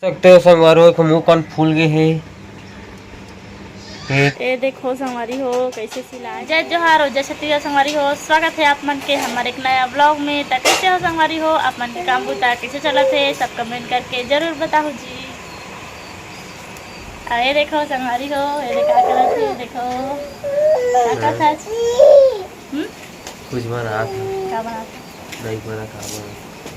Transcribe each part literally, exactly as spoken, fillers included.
सकते हो संगवारी हो, मुंह कान फूल गए हे। ए देखो संगवारी हो, कैसे सिलाए। जय जोहार और जय छत्तीसगढ़ संगवारी हो, स्वागत है आप मन के हमारे एक नया ब्लॉग में। त कैसे हो संगवारी हो, आप मन के काम बुता कैसे चलत है, सब कमेंट करके जरूर बताओ जी। अरे देखो संगवारी हो, ये देखा करत है, देखो का करत है। हम्म? कुछ बनात है। का बनात है? नहीं पता का बनात।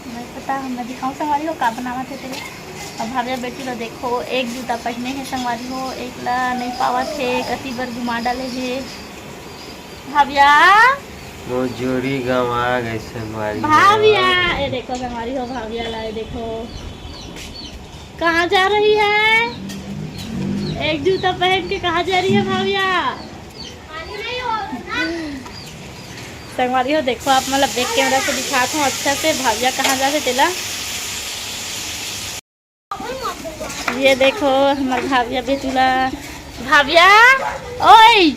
नहीं पता, मैं दिखाऊं संगवारी हो का बनावत है तेरे। अब भाविया बेटी ला देखो, एक जूता पहने है संगवारी हो, एक ला नहीं पावत है, कति बार घुमा डाले है भाविया। मोर जोड़ी गंवा गए संगवारी हो। भाविया, ये देखो संगवारी हो, भाविया ला ये देखो, कहाँ जा रही है? एक जूता पहन के कहाँ जा रही है भाविया? संगवारी हो, देखो, आप मन ला बैक कैमरा से दिखात हूँ अच्छा से, भाविया कहाँ जाथे तेला। ये देखो, हमार भाविया बेटूला। भाविया, ओए,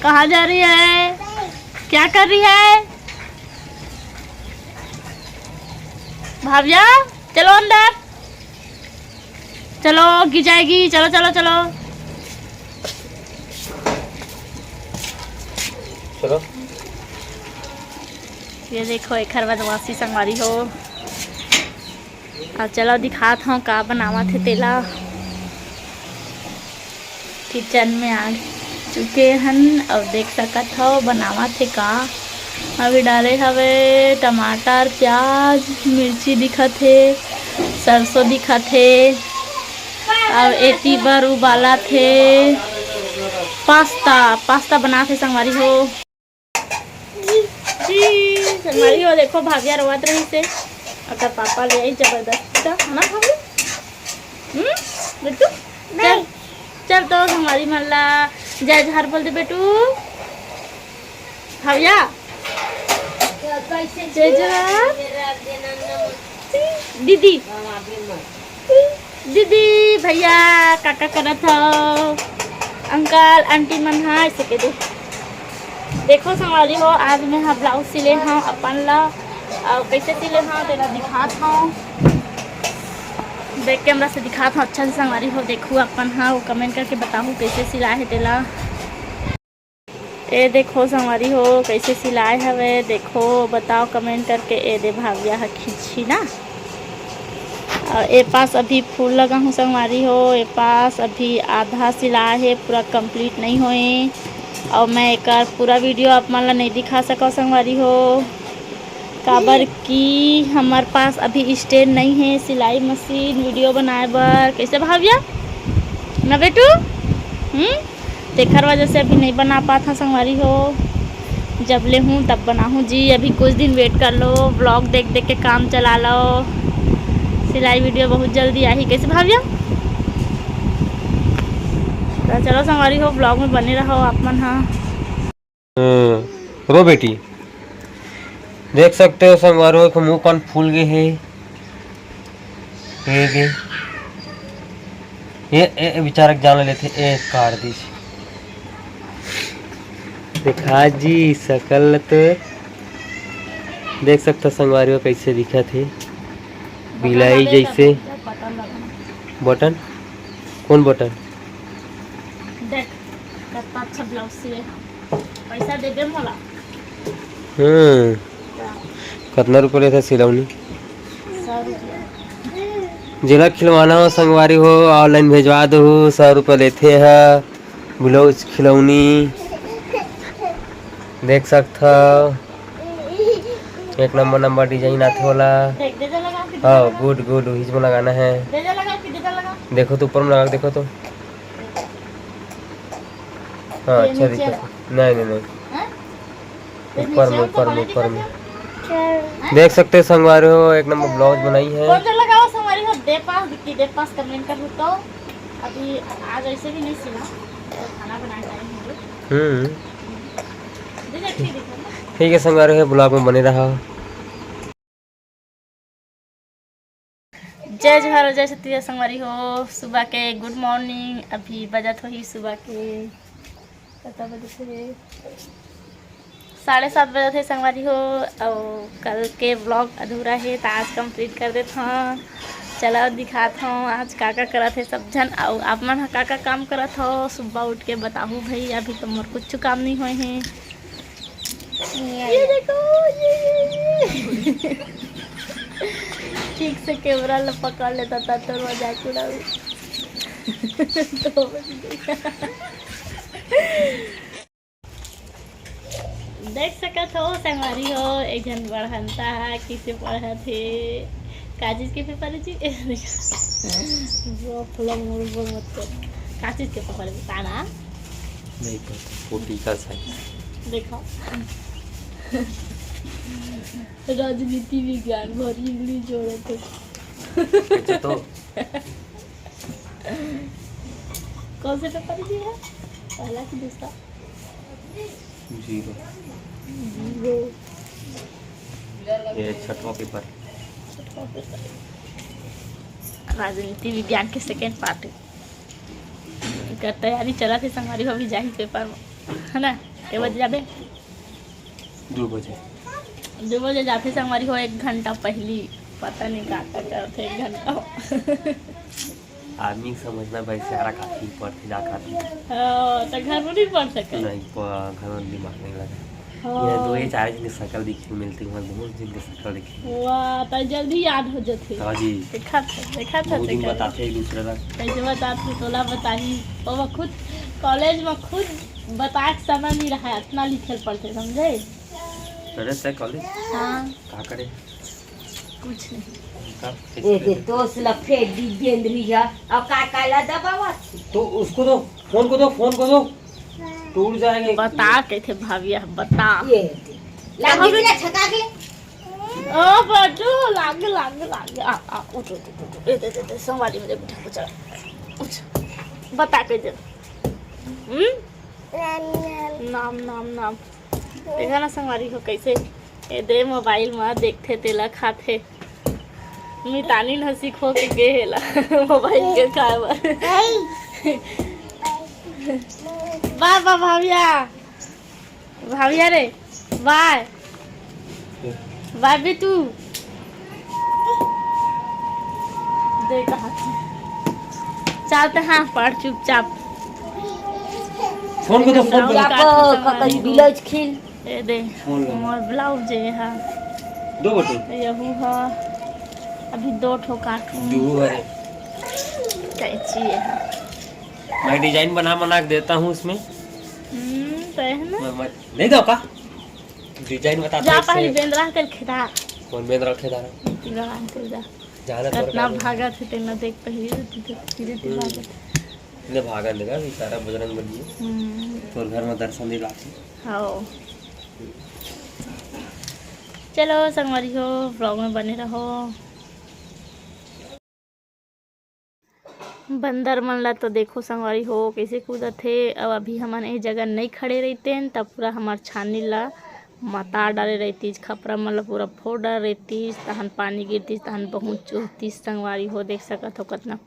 कहाँ जा रही है? क्या कर रही है भाविया? चलो अंदर, चलो, गिर जाएगी। चलो, चलो, चलो। चलो। ये देखो, एखर बदमाशी संगवारी हो। अब चलो, दिखात हूँ का बनावत है तेला। किचन में आ चुके हन और देख सकत हो बनावत हे का। अभी डाले हवे टमाटर, प्याज, मिर्ची दिखत हे, सरसों दिखत हे, और एती बर उबालत हे पास्ता। पास्ता बनात हे संगवारी हो। जी, संगवारी हो, देखो, भाविया रोवत रही से, अगर पापा ले आई जबरदस्ती, तो है ना भाभी? हम्म, बेटू, चल, चल तो संगवारी मन ला जय जोहार बोल दे बेटू। भाविया, जय जोहार। दीदी, दीदी, भैया, काका करत हो? अंकल, आंटी मन ह, ऐसे के दे। देखो संगवारी हो, आज मैं ह ब्लाउज सिले हव अपन ला, और कैसे सिले हव तेला दिखात हव। बैक कैमरा से दिखात हव अच्छा से संगवारी हो। देखू अपन ह, वो कमेंट करके बताहू कैसे सिलाए हे तेला। ए देखो संगवारी हो, कैसे सिलाए हवे, देखो, बताओ कमेंट करके। ए दे भाविया ह खींची ना। और ए पास अभी फूल लगा हूँ संगवारी हो, ए पास अभी आधा सिलाए हे, पूरा कंप्लीट नहीं होए। और मैं एकर पूरा वीडियो आप मन ला नहीं दिखा सकव संगवारी हो, काबर कि हमर पास अभी स्टैंड नहीं है सिलाई मशीन वीडियो बनाए बर। कैसे भाविया ना बेटू? हम्म, तेखर वजह से अभी नहीं बना पात हूँ संगवारी हो। जब ले हूँ तब बनाहूँ जी, अभी कुछ दिन वेट कर लो, ब्लॉग देख देख के काम चला लो। सिलाई वीडियो बहुत जल्दी आही। कैसे भाविया? तो चलो संगवारी हो, ब्लॉग में बने रहो आप मन हा। हम्म, रो बेटी। देख सकते हो संगवारी हो, मुंह कान फूल गए हे। ये दे। ये, ये, ये बेचारा के जान लेथे, ए काट दीस। देखा जी, सकल तो देख सकता संगवारी हो, कैसे दिखत हे, बिलाई जैसे। बटन लगाना। बटन? कौन बटन? देख, कितना अच्छा ब्लाउज सिए। पैसा दे दे मोला। हम्म। कतना रुपया लेथे सिलौनी? सौ रुपया। जेला खिलवाना हो संगवारी हो, ऑनलाइन भेजवा दो, सौ रुपया लेथे ह। ब्लाउज खिलौनी देख सकत हव, एक नंबर नंबर डिजाइन आथे ओला। देख, दे दे लगा के, हाँ, गुड गुड, उहीच में लगाना है। दे दे लगा के, दे दे लगा। देखो तो ऊपर में लगा के देखो तो। हाँ, ये अच्छा नीचे दिखत है। नहीं, नहीं, नहीं। हाँ? ये ऊपर में, ऊपर में, ऊपर में। देख सकते हो संगवारी हो, एक नंबर ब्लाउज बनाई है। कौन सा लगाओ संगवारी हो? दे पास, विक्की दे पास कमेंट कर तो। अभी आज ऐसे भी नहीं सिला, तो खाना बनाने टाइम हो गया। हम्म। दे दे, ठीक है। ठीक है संगवारी हो, ब्लॉग में बने रहा। जय जोहार, जय छत्तीसगढ़ संगवारी हो। सुबह के गुड मॉर्निंग। अभी बजत होही सुबह के, कतका बजे थे? साढ़े सात बजे थे संगवारी हो। और कल के ब्लॉग अधूरा है, तो आज कंप्लीट कर देत हन। चलो दिखात हूँ आज का का करत हे सब झन, अउ आप मन ह का का काम करत हो। सुबह उठ के बताहू भाई, अभी तो मोर कुछ काम नहीं होए हे। ये देखो, ये, ये, ये। ठीक से कैमरा ला पकड़ लेता था तो मजाक उड़ाऊ। तो बन गई। देख सकत हो संगवारी हो, एक झन पढ़ंता ह, किसे पढ़त हे, का चीज के पेपर हे जी? वो फूला मुड़ बोल मत कर, का चीज के पेपर हे, बता ना। नहीं पता, पोलिटिकल साइंस। देखो। राजनीति विज्ञान भरी इंग्लिश जोड़त हे। अच्छा तो। कौन से पेपर जी है, पहला कि दूसरा? जीरो। जीरो। ये छठवां पेपर। राजनीति विज्ञान के सेकेंड पार्ट कर तैयारी चलत हे संगवारी हो, अभी जाही पेपर में, है ना? के बजे जाबे? दू बजे। दू बजे जाथे संगवारी हो, एक घंटा पहली। पता नहीं का का करथे एक घंटा। आदमी के समझना भाई, सारा काफी पढ़थे जा खाती। हाँ, तो घर में नहीं पढ़ सके। नहीं, प-, घर में दिमाग नहीं लगा। हाँ। ये दो ये चार जिनके शकल दिखे मिलती, वहाँ बहुत जिनके शकल दिखे। वाह, तो जल्दी याद हो जाथे। हाँ जी। देखा था, देखा था, बहुत दिन देखा था। बताते एक दूसरे का। कैसे बताते, तोला बताही। वो खुद कॉलेज में खुद बता के समय नहीं रहा, इतना लिखल पढ़ते, समझे? करे से कॉलेज? हाँ। का करे? कुछ नहीं। का? ए, दे, दोस्त ला फेंक दी गेंद रही है। अब का, का ला दबावा? तो उसको दो, फोन को दो, फोन को दो। टूट जाएंगे। बता, कैसे भाविया, बता। ये दे। लाग गई ना छका के। ओ, बटू, लाग, लाग, लाग। आ, आ, उठ, उठ, उठ, उठ। ए, दे, दे, दे, संगवारी मेरे बिठा को चला। उठ। बता कैसे। हम्म? नाम, नाम, नाम। देखा ना संगवारी हो कैसे ए दे मोबाइल म देखथे तेला खाथे। मितानी न सीखो के गे हे ला मोबाइल के खाए बर। बाय बाय भाविया, भाविया रे, बाय बाय बिटू। दे कहा चलते हाँ पढ़ चुपचाप। फोन को दो, फोन को दो। आप ककरी ब्लाउज खील। ए दे, फोन लो। मोर ब्लाउज ए हा। दो बटन। यहू हा। अभी दो ठो काटूं। दू हरे। कैंची ए हा। मैं डिजाइन बना बना के देता हूँ इसमें। हम्म, तो है ना। मैं, मैं, नहीं दो का? डिजाइन बता जा दो पहले इससे। बेंदरा के खेदा। कौन बेंदरा खेदा रहा? बेंदरा के जा। ज्यादा कतना भागत हे तेला देख पहली धीरे धीरे भागत। ले भागन देगा, बेचारा बजरंग बली। हम्म। तोर घर में दर्शन दे लाथे। हाँ। चलो संगवारी हो, vlog में बने रहो। बंदर मन ला तो देखो संगवारी हो, कैसे कूदत हे। अब अभी हमन ए जगह नहीं खड़े रहितेन, तब पूरा हमार छानी ला मता डारे रहितिस, खपरा मन ला पूरा फोड़ डारे रहितिस, तहन पानी गिरतिस, तहन बहुत चुहतिस संगवारी हो। देख सकत हो कतना